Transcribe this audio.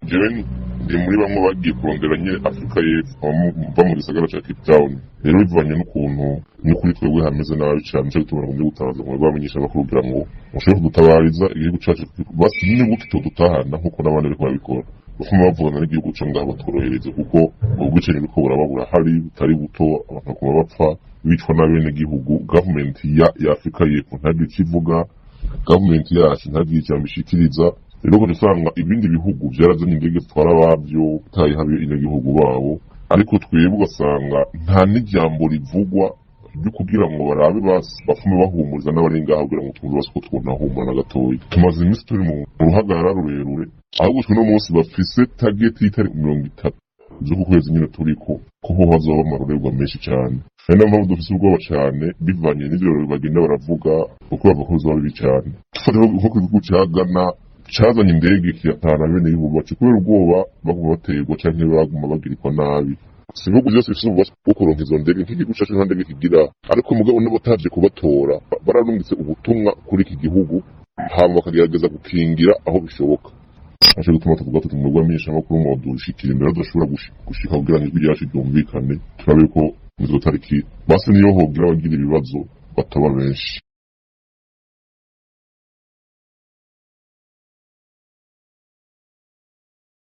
Jewe ndi muri bamwe bagiye kurondera nyene Afrika y'Epfo, mva mu gisagara ca Cape Town. Rero bivanye n'ukuntu n'ukuri twebwe hameze nabi cane, nico gituma nagumye gutabaza mwebwe abamenyeshamakuru kugira ngo mushobore kudutabariza igihugu cacu, basi n'inyuguti todutahana nk'uko n'abandi bariko barabikora. Bafuma bavugana n'igihugu co ngaho batworohereze, kuko ubwicanyi buriko buraba burahari butari buto, abantu bakuma bapfa bicwa n'abenegihugu. Gavumenti ya Afrika y'Epfo ntagire ico ivuga, gavumenti yacu ntagire ijambo ishikiriza. Rero ugaca usanga ibindi bihugu vyarazanye indege zitwara abavyo bitayeho abenegihugu babo, ariko twebwe ugasanga nta n'ijambo rivugwa ryo kugira ngo barabe basi bafume bahumuriza n'abari ngaho kugira ngo twumve basi ko twonahumura na gatoya. Tumaze iminsi turi mu ruhagarara rurerure, ahubwo uno munsi bafise target y'itariki 30 z'uku kwezi nyene turiko ko ho hazoba amarorerwa menshi cane. Ari nayo mpamvu dufise ubwoba cane bivanye n'ivyo bagenda baravuga, kuko bavuga ko bizoba bibi cane. Dufate nko ku gihugu ca Ghana cazanye indege kiratahana abenegihugu baco kubera ubwoba baguma baterwa canke baguma bagirikwa nabi. Si ibihugu vyose bifise ububasha bwo kuronka izo ndege, nk'igihugu cacu nta ndege kigira, ariko mugabo n'abatavye kubatora bararungitse ubutumwa kuri iki gihugu, hama bakagerageza gukingira aho bishoboka. Nico gituma tuvuga tuti mwebwe abamenyeshamakuru mwodushikira imbere aho tudashobora gushika kugira ngo ijwi ryacu ryumvikane, turabe ko izo tariki basi niyo hogira abagira ibibazo bataba benshi.